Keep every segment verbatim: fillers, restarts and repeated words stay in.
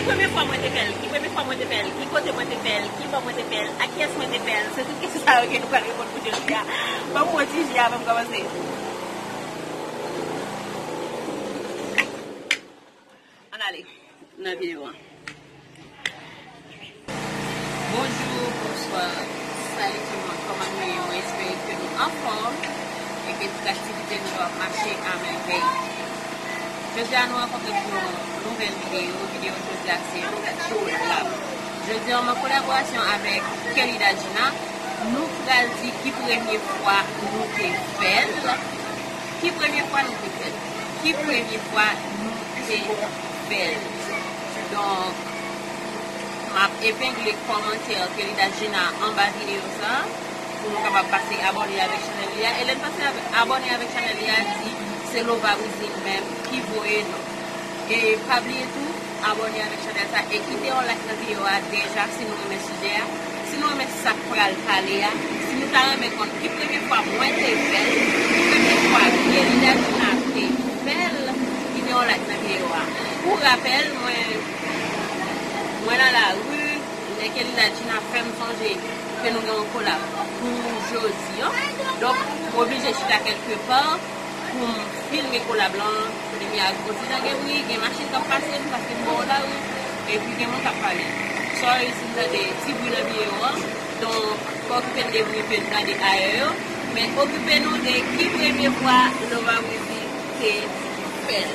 Premye fwa mwen te fè l, ki premye fwa mwen te fè l, ki kote mwen te fè l, ki bò mwen te fè l, ak kiyès mwen te fè l, se tout kesyon sa yo ke nou pral reponn pou jodi a. Ban m pran ti ji a avan m kòmanse. Ann ale nan videyo an. Bonjou, bonswa, salut tout le monde, kòman nou ye? Mwen espere ke nou anfòm e ke tout aktivite nou yo ap mache a mèvèy. Jodi a nou rankontre pou yon nouvèl videyo. Videyo jodi a se kolab. Jodi a mwen kolaborasyon avèk Kelly Dajina. Nou pral di ki premye fwa nou te fè l. Ki premye fwa nou te fè l? Ki premye fwa nou te fè l? Donk, m ap epengle kòmantè Kelly Dajina anba videyo sa a, pou nou kapab pase abòne avèk chanèl li a. E lè n pase avè- abòne avèk chanèl li a, di se Lova Wizin menm ki voye nou. E pa bliye tou, abòne avèk chanèl sa e kite yon like nan videyo a deja si nou renmen sijè a, si nou renmen sa k pral pale a, si nou ta renmen konn ki premye fwa mwen te fè l, ki premye fwa Kelly Dajina te fè l, kite yon like nan videyo a. Pou rapèl, mwen, mwen nan lari, lè Kelly Dajina fè m sonje ke nou gen yon kolab pou jodi an. Donk, m oblije chita kèlke pa pou m filme kolab lan. Kounye a, yon ti jan gen bri, gen machin k ap pase, m pase m bò lari, epi gen moun k ap pale. Sorry si n tande ti bri nan videyo an. Donk, pa okipe n de bri ke n tande ayè yo, men okipe nou de ki premye fwa Lova Wizin te fè l.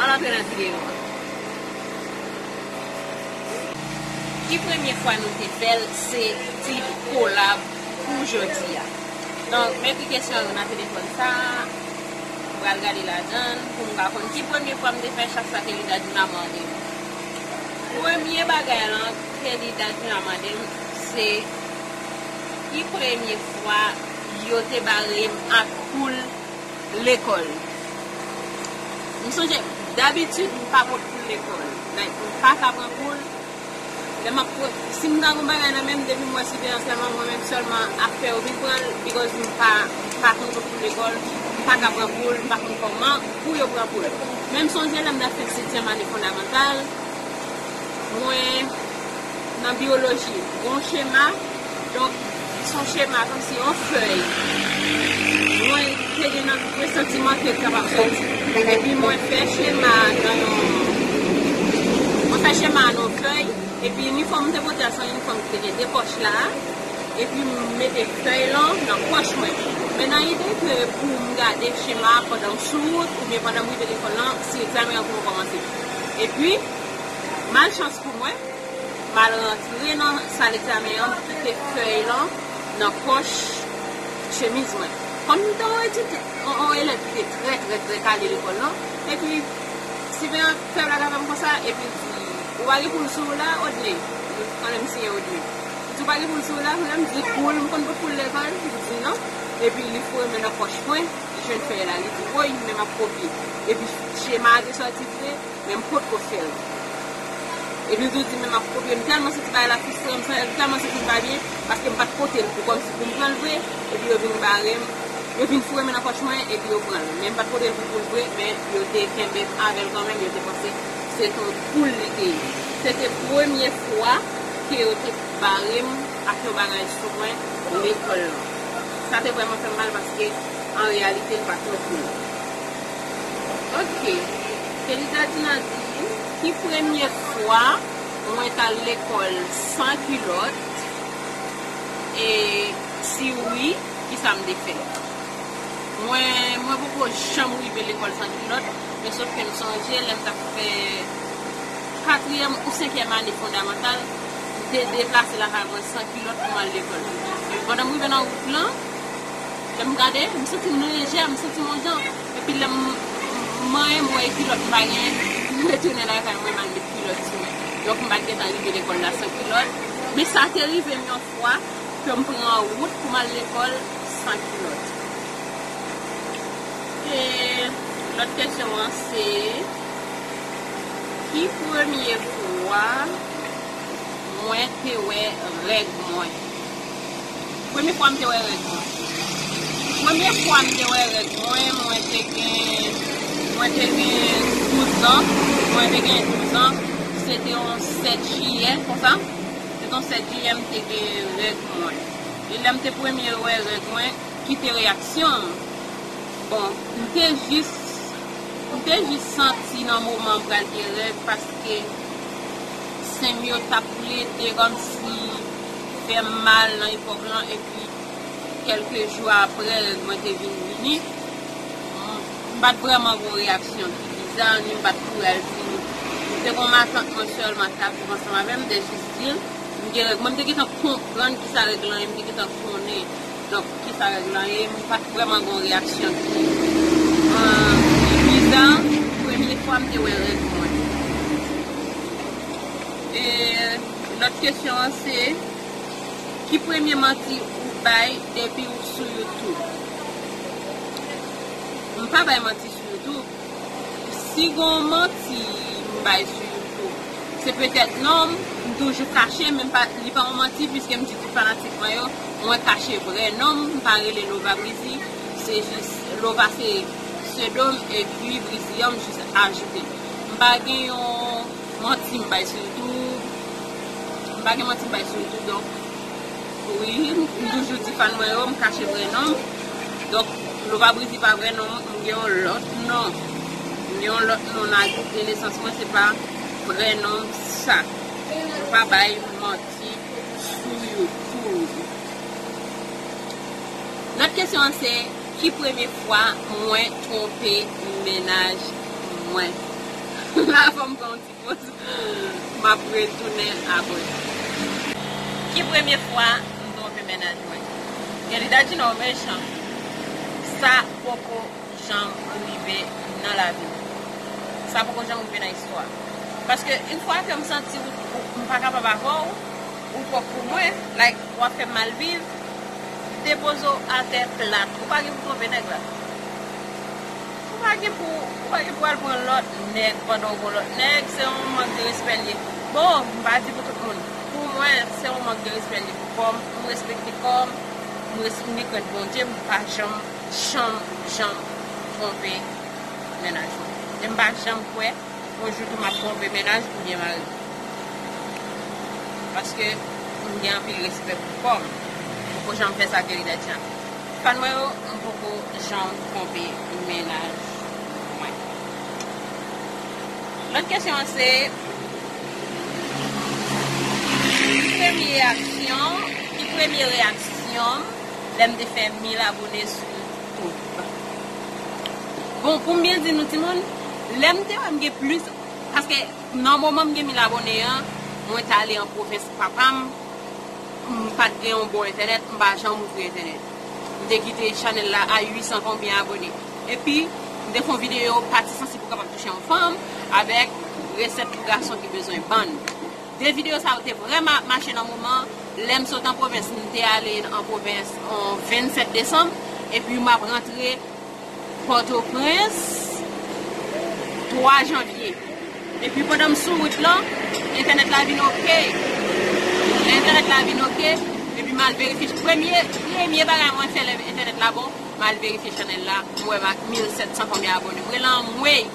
Ann antre nan videyo an. Ki premye fwa nou te fè l, se tit kolab pou jodi a. Donk, m ekri kesyon yo nan telefòn sa a, m pral gade ladan l pou m ka konn ki premye fwa m te fè chak sa Kelly Dajina mande m. Premye bagay lan Kelly Dajina mande m, se ki premye fwa yo te bare m ak poul lekòl. M sonje, dabitid, m pa pot poul lekòl. Like, m pa ka pran poul. Lè m ap pot, si m ta gen bagay nan men m, depi m wè siveyans la, mwen menm sèlman ap fè yo vin pran l, because m pa, m pa konn pot poul lekòl, m pa ka pran poul, m pa konn kòman pou yo pran poul. Men m sonje lè m t ap fè setyèm ane fondamantal, mwen, nan byoloji, gon chema, donk, se yon chema kòmsi yon fèy. Mwen te gen nan presantiman ke l kapab sòti. Epi mwen fè chema a nan yon, mwen fè chema a nan yon fèy. Epi inifòm m te pote a, se yon inifòm ki te gen de pòch la. Epi m mete fèy lan nan pòch mwen. Men nan ide ke pou m gade chema a pandan m sou wout oubyen pandan m rive lekòl lan, se egzamen an pou m kòmanse. Epi, malchans pou mwen, m al rantre nan sal egzamen an, m kite fèy lan nan pòch chemiz mwen. Kòm m te yon etidyan, yon, yon elèv ki te trè, trè, trè kale lekòl lan, epi siveyan fè blag avè m konsa, epi l di, "Ou pa gen poul sou ou la, Odley?" Konnen m se Odley. Li di, "Ou pa gen poul sou ou la?" Lè m di, "Poul, m konn pot poul lekòl?" Li di, "Non." Epi li foure men nan pòch mwen, li jwenn fèy la, li di, "Woy, men m ap kopye." Epi chema a te sòti vre, men m potko fè l. Epi l tou di, "Men m ap kopye." M tèlman santi bagay la fristre m, m tèlman santi m pa byen, paske m pa t pote l pou kòmsi pou m pran l vre, epi yo vin bare m, yo vin foure men nan pòch mwen, epi yo pran l. Men m pa t pote l pou poul vre, men yo te kenbe m avè l kanmenm, yo te panse se te yon poul li te ye. Se te premye fwa ke yo te bare m ak yon bagay sou mwen lekòl lan. Sa te vrèman fè m mal paske, an reyalite, m pa t yon poul. Ok. Kelly Dajina di, ki premye fwa mwen t al lekòl san kilòt? E si wi, kisa m te fè? Mwen, mwen poko janm rive lekòl san kilòt, men sòf ke m sonje lè m t ap fè katriyèm ou senkyèm ane fondamantal, m te deplase lakay mwen san kilòt pou m al lekòl. Epi pandan m rive nan wout lan, lè m gade, m santi m lejè, m santi m yon jan. Epi lè m, m manyen, m wè e kilòt m pa gen, m retounen lakay mwen, m al met kilòt sou mwen. Donk, m pa t gentan rive lekòl la san kilòt. Men sa te rive m yon fwa ke m pran wout pou m al lekòl san kilòt. E lòt kesyon an se, ki premye fwa mwen te wè règ mwen? Premye fwa m te wè règ mwen. Premye fwa m te wè règ mwen, mwen te gen, mwen te gen douz an. Mwen te gen douz an. Se te yon sèt jiyè, konsa. Se te yon sèt jiyè, m te gen règ mwen. E lè m te premye wè règ mwen, ki te reyaksyon m? Bon, m te jis, m te jis santi nan moman m pral gen règ, paske sen m yo t ap plede kòmsi fè m mal nan epòk lan, epi kèlke jou apre, règ mwen te vin vini. M, m pa t vrèman gen yon reyaksyon ki biza, ni m pa t kouri al di. Se kon matant mwen sèlman ki t ap viv ansanm avè m, m te jis di l, m gen règ mwen, m te gentan konprann kisa règ lan ye, m te gentan konnen. Donk, kisa règ lan ye, m pa t vrèman gen yon reyaksyon ki, euh, ki biza, premye fwa m te wè règ mwen. E lòt kesyon an se, ki premye manti ou bay depi ou sou YouTube? M pa bay manti sou YouTube. Si gon manti m bay sou YouTube, se petèt non m, m toujou kache, men m pa, li pa yon manti, piske m di tout fanatik mwen yo, mwen kache vrè non m, m pa rele Lova Brizy, se jis, Lova se pseudo m, epi Brizy an m jis ajoute. M pa gen yon manti m bay sou YouTube. M pa gen manti m bay sou YouTube, donk, wi, m, m toujou di fan mwen yo, m kache vrè non m. Donk, Lova Brizy pa vrè non m, m gen yon lòt non. M gen yon lòt non nan akte nesans mwen, se pa vrè non m sa. M pa bay manti sou YouTube. Lòt kesyon an se, ki premye fwa mwen twonpe mennaj mwen? La, fò m pran yon ti poz. M ap retounen apre. Ki premye fwa m twonpe mennaj mwen? Kelly Dadjina, w mechan. Sa poko janm rive nan lavi m. Sa poko janm rive nan istwa. Paske yon fwa ke m santi ou, ou, m pa kapab avè w, ou twòp pou mwen, like, w ap fè m mal viv, depoze w atè plat. Ou pa gen pou twonpe nèg la. Ou pa gen pou, ou pa gen pou al pran lòt nèg pandan w gon lòt nèg, se yon mank de respè l ye. Bon, m pa di pou tout moun. Pou mwen, se yon mank de respè l ye pou kò m. M respekte kò m, m res-, m gen krent Bondye, m pa janm, janm, janm twonpe mennaj mwen. E m pa janm kwè yon jou tou m ap twonpe mennaj oubyen mari. Paske m gen anpil respè pou kò m. M poko janm fè sa Kelly Dadjina. Fan mwen yo, m poko janm twonpe mennaj mwen. Lòt kesyon an se, ki premye aksyon, ki premye reyaksyon m lè m te fè mil abone sou YouTube? Bon, pou m byen di nou timoun, lè m te wè m gen plis, paske nan moman m gen mil abone an, mwen t ale an pwovens papa m, m pa t gen yon bon entènèt, m pa janm ouvri entènèt. M te kite chanèl la a uit san konbyen abone. Epi, m te fè yon videyo pati sansib ou kapab touche yon fanm avèk resèt pou gason ki bezwen bann. De videyo sa yo te vrèman ap mache nan moman. Lè m sot an pwovens, m te ale an pwovens an vennsèt desanm, epi m ap rantre Pòtoprens twa janvye. Epi pandan m sou wout lan, entènèt la vin oke. Lè entènèt la vin oke, epi m al verifye. Premye, premye bagay mwen fè lè entènèt la bon, m al verifye chanèl la, m wè m ak mil sèt san konbyen abone. M rele anmwey.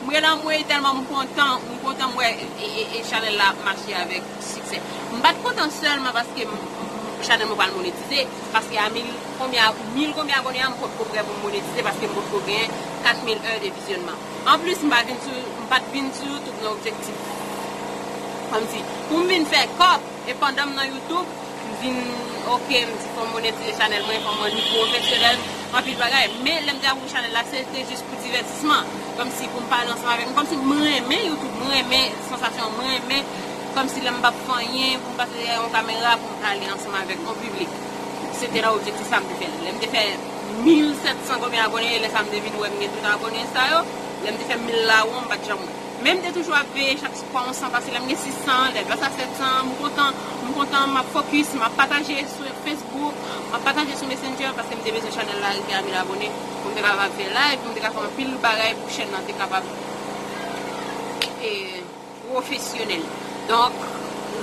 M rele anmwey tèlman m kontan, m kontan m wè e, e, e chanèl la ap mache avèk siksè. M pa t kontan sèlman paske m, m, chanèl mwen pral monetize, paske a mil konbyen, mil konbyen abone a, m potko prè pou m monetize paske m potko gen kat mil è de vizyònman. Anplis, m pa vin sou, m pa t vin sou YouTube nan objektif kòmsi pou m vin fè kòb. E pandan m nan YouTube, m vin, oke, m di fò m monetize chanèl mwen, fò m rann li pwofesyonèl, anpil bagay. Men lè m te ap ouvri chanèl la, se te jis pou divètisman. Kòmsi pou m pale ansanm avèk nou. Kòmsi m renmen YouTube, m renmen sansasyon, m renmen kòmsi lè m p ap fè anyen, pou m pase dèyè yon kamera, pou m pale ansanm avèk yon piblik. Se te nan objektif sa m te fè l. Lè m te fè mil sèt san konbyen abone, lè sa m te vin wè m gen tout abone sa yo, lè m te fè mil la won, m pa t janm wè. Men m te toujou ap veye chak fwa yon san pase, lè m gen sis san, lè l pase a sèt san, m kontan, m kontan, m ap fokis, m ap pataje sou Facebook, m ap pataje sou Messenger, paske m te bezwen chanèl la rive a mil abone, pou m te kapab fè live, pou m te ka fè anpil bagay pou chèn nan te kapab, e, pwofesyonèl. Donk,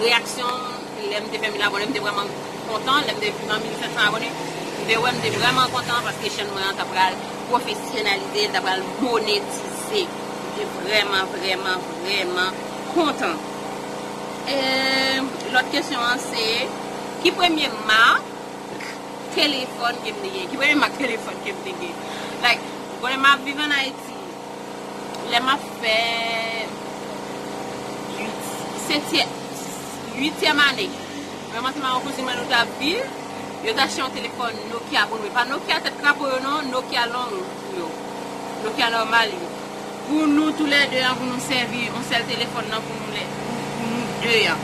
reyaksyon m, lè m te fè mil abone, m te vrèman kontan. Lè m te nan mil sèt san abone, m te wè m te vrèman kontan paske chèn mwen an ta pral pwofesyonalize, l ta pral monetize. M te vrèman, vrèman, vrèman kontan. E lòt kesyon an se, ki premye mak telefòn ke m te gen? Ki premye mak telefòn ke m te gen? Like, ou konnen m ap viv ann Ayiti. Lè m ap fè uit, setyèm, uityèm ane, mwen ansanm ak yon kouzin mwen nou t ap viv, yo t achte yon telefòn Nokia pou nou. E pa Nokia tèt krapo yo non, Nokia long yo. Nokia nòmal yo. Pou nou toulède an, pou nou sèvi yon sèl telefòn nan pou nou lè, pou, pou nou de an.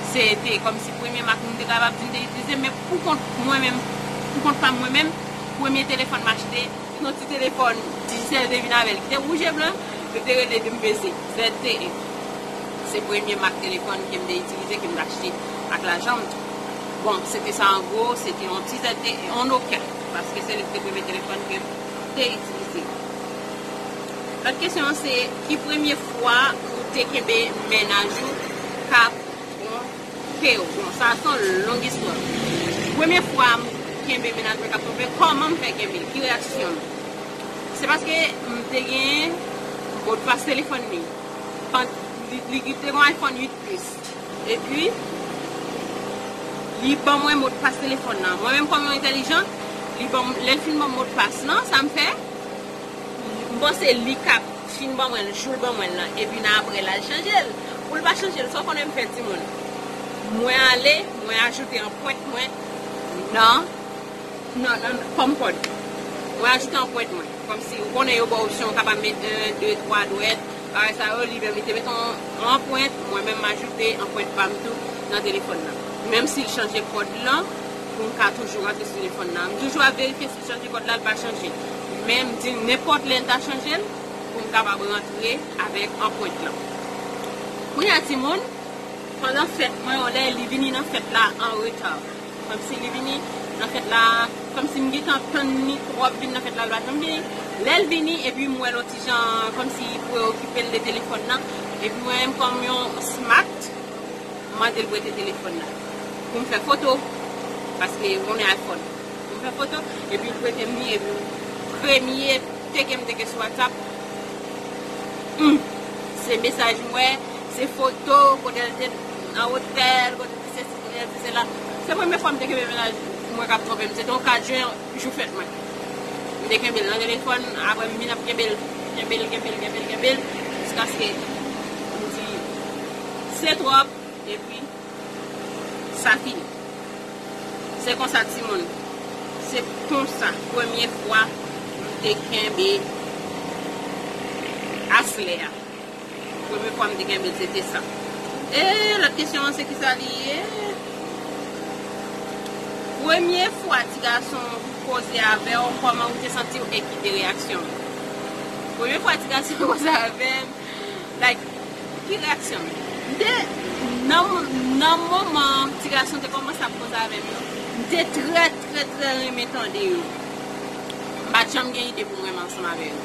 Se te kòmsi premye mak nou te kapab di m te itilize, men pou kont mwen menm, pou kont pa m mwen menm, premye telefòn m achte, se yon ti telefòn Digicel te vin avè l, ki te wouj e blan, yo te rele M V C, Z T E. Se premye mak telefòn ke m te itilize, ke m t achte ak lajan m tou. Bon, se te sa an gwo, se te yon ti Z T E, yon Nokia, paske se li ki te premye telefòn ke m te itilize. Lòt kesyon an se, ki premye fwa ou te kenbe mennaj ou k ap twonpe w? Bon, sa a se yon long istwa. Premye fwa m kenbe mennaj mwen k ap twonpe, kòman m fè kenbe l? Ki reyaksyon m? Se paske m te gen modpas telefòn li. Pan-, li, li te gen iPhone uit Plus. Epi, li ban mwen modpas telefòn nan. Mwen menm kòm yon entèlijan, li ban m, lè l fin ban m modpas lan, sa m fè? M panse li k ap fin ban mwen l, jou l ban mwen l lan. Epi nan apre l al chanje l. Pou l pa chanje l, sa w konnen m fè timoun? Mwen ale, mwen ajoute anprent mwen nan, nan, nan kòm kòd. Mwen ajoute anprent mwen. Kòmsi, ou konnen yo ba w opsyon, ou kapab met en, de, twa dwèt, bagay sa yo, li menm, li te met yon, yon anprent, mwen menm, m ajoute anprent pa m tou nan telefòn nan. Menm si l chanje kòd lan, pou m ka toujou rantre sou telefòn nan. M toujou ap verifye si l chanje kòd la, l pa chanje. Men m di l nenpòt lè l ta chanje l, pou m kapab rantre avèk anprent lan. Kounye a, timoun, pandan fèt mwen, yon lè li vini nan fèt la an reta. Kòmsi li vini nan fèt la, kòmsi m gentan tann li twòp vin nan fèt la, l pa janm vini. Lè l vini, epi m wè l yon ti jan, kòmsi preokipe l de telefòn nan. Epi mwen menm kòm yon smart, m mande l prete telefòn nan. Pou m fè foto, paske m konnen iPhone. Pou m fè foto, epi l prete m li, epi premye teke m teke sou WhatsApp, hmm, se mesaj m wè, se foto, kote l te nan otèl, kote l te sesi, kote l te sela. Se premye fwa m te kenbe mennaj mwen k ap twonpe m. Se te yon kat jen, jou fèt mwen. M te kenbe l nan telefòn, apre m vin ap kenbe l, kenbe l, kenbe l, kenbe l, kenbe l, jiskaske m di, se twòp, epi sa fini. Se konsa, timoun. Se konsa, premye fwa m te kenbe Aslè a. Premye fwa m te kenbe l, se te sa. E lòt kesyon an, se kisa li ye? Premye fwa ti gason koze avè w, kòman ou te santi w e ki te reyaksyon w? Premye fwa ti gason koze avè m, like, ki reyaksyon m? M te, nan, nan moman ti gason te kòmanse ap koze avè m yo, m te trè, trè, trè renmen tande yo. M pa t janm gen ide pou m renmen ansanm avè yo.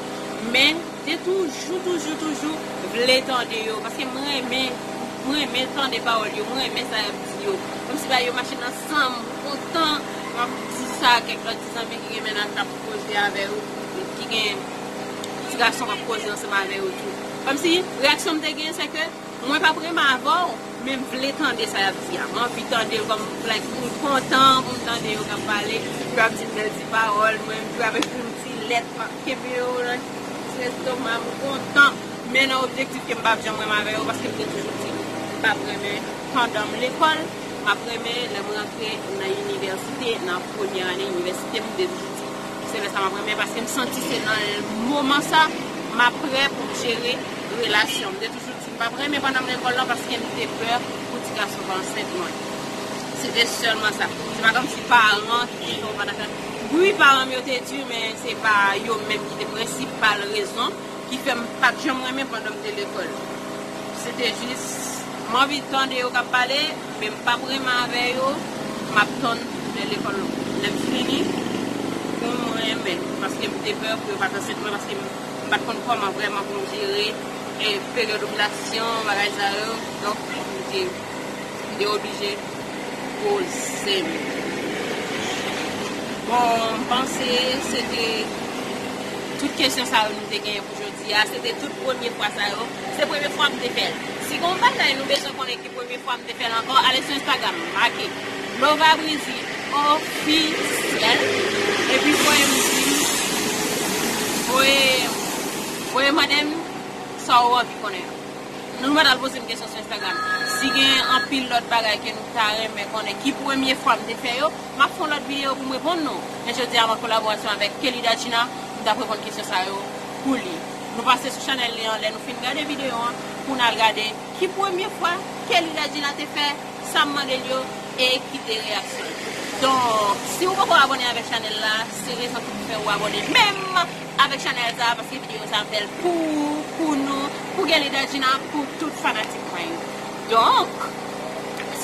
Men, m te toujou, toujou, toujou vle tande yo, paske m renmen, m renmen tande pawòl yo, m renmen sa y ap di yo. Kòmsi bagay yo mache nan san m, m kontan, m ap di sa a kèk lòt ti zanmi ki gen mennaj k ap koze avè yo, ki gen ti gason k ap koze ansanm avè yo tou. Kòmsi, reyaksyon m te gen, se ke mwen p ap renmen avè w, men m vle tande sa y ap di a. M anvi tande l kòm, like, m kontan pou m tande yo k ap pale, pou y ap di m bèl ti pawòl, mwen menm tou y ap ekri m ti lèt, m ap kenbe yo nan ti estoma, m kontan. Men nan objektif ke m p ap janm renmen avè yo, paske m te toujou di, m p ap renmen pandan m lekòl, m ap renmen lè m rantre nan inivèsite, nan premyè ane inivèsite, m te toujou di, se lè sa m ap renmen, paske m santi se nan moman sa, m ap prè pou m jere relasyon. M te toujou di, m p ap renmen pandan m lekòl lan, paske m te pè pou ti gason pa ansent mwen. Se te sèlman sa. Se pa kòmsi paran ki te yon pandan fè. Wi, paran m yo te di, men se pa yo menm ki te prensipal rezon ki fè m pa t janm renmen pandan m te lekòl. Se te jis, m anvi tande yo k ap pale, men m p ap renmen avè yo, m ap tann lè lekòl lè m fini, pou m renmen, paske m te pè pou yo pa t ansent mwen, paske m, m pa t konn kòman vrèman pou m jere, e, peryòd ovilasyon, bagay sa yo, donk, m te, m te oblije poze m. Bon, m panse se te tout kesyon sa yo nou te genyen pou jodi a. Se te tout premye fwa sa yo. Se premye fwa m te fè l. Si gen yon bagay nou bezwen konnen ki premye fwa m te fè l ankò, ale sou Instagram, make Lova Brizy Officiel, epi voye m di m, voye, voye mande m sa w anvi konnen an. Nou pa t al poze m kesyon sou Instagram. Si gen anpil lòt bagay ke nou ta renmen konnen, ki premye fwa m te fè yo, m ap fè yon lòt videyo pou m reponn nou. Men jodi a, m an kolaborasyon avèk Kelly Dajina, m t ap reponn kesyon sa yo pou li. Nou pase sou chanèl li an, lè nou fin gade videyo an, pou n al gade ki premye fwa Kelly Dajina te fè sa m mande l yo e kite reyaksyon l. Donk, si w poko abòne avèk chanèl la, se rezon ki pou fè w abòne menm avèk chanèl sa, paske videyo sa m fè l pou, pou nou, pou Kelly Dajina, pou tout fanatik mwen yo. Donk,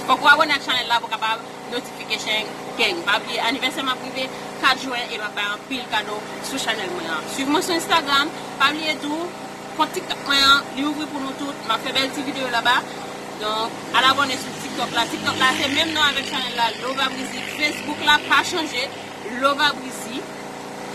fòk w abòne ak chanèl la pou w kapab notification gang. Pa bliye, anivèsè m ap rive kat jen e m ap bay anpil kado sou chanèl mwen an. Swiv mwen sou Instagram, pa bliye tou, kont TikTok mwen an, li ouvri pou nou tout. M ap fè bèl ti videyo laba. Donk, al abòne sou TikTok la. TikTok la, se menm non avèk chanèl la, Lova Brizy. Facebook la, pa chanje, Lova Brizy.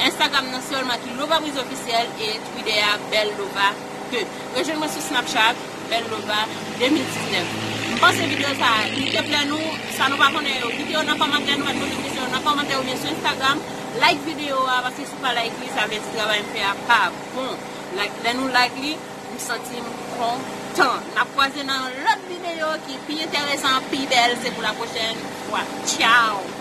Instagram nan sèlman ki Lova Brizy Officiel e Twitter a, Bèl Lova de. Rejwenn mwen sou Snapchat, Bèl Lova de mil diznèf. M panse videyo sa a, li te plè nou, sa nou pa konnen yo, kite yo nan kòmantè, nou mèt poze kesyon yo nan kòmantè oubyen sou Instagram. Like videyo a, paske si w pa like li, sa vle di travay m fè a pa bon. Like, lè nou like li, m santi m kontan. N ap kwaze nan yon lòt videyo ki pi enteresan, pi bèl. Se pou la pwochèn fwa. Tchao!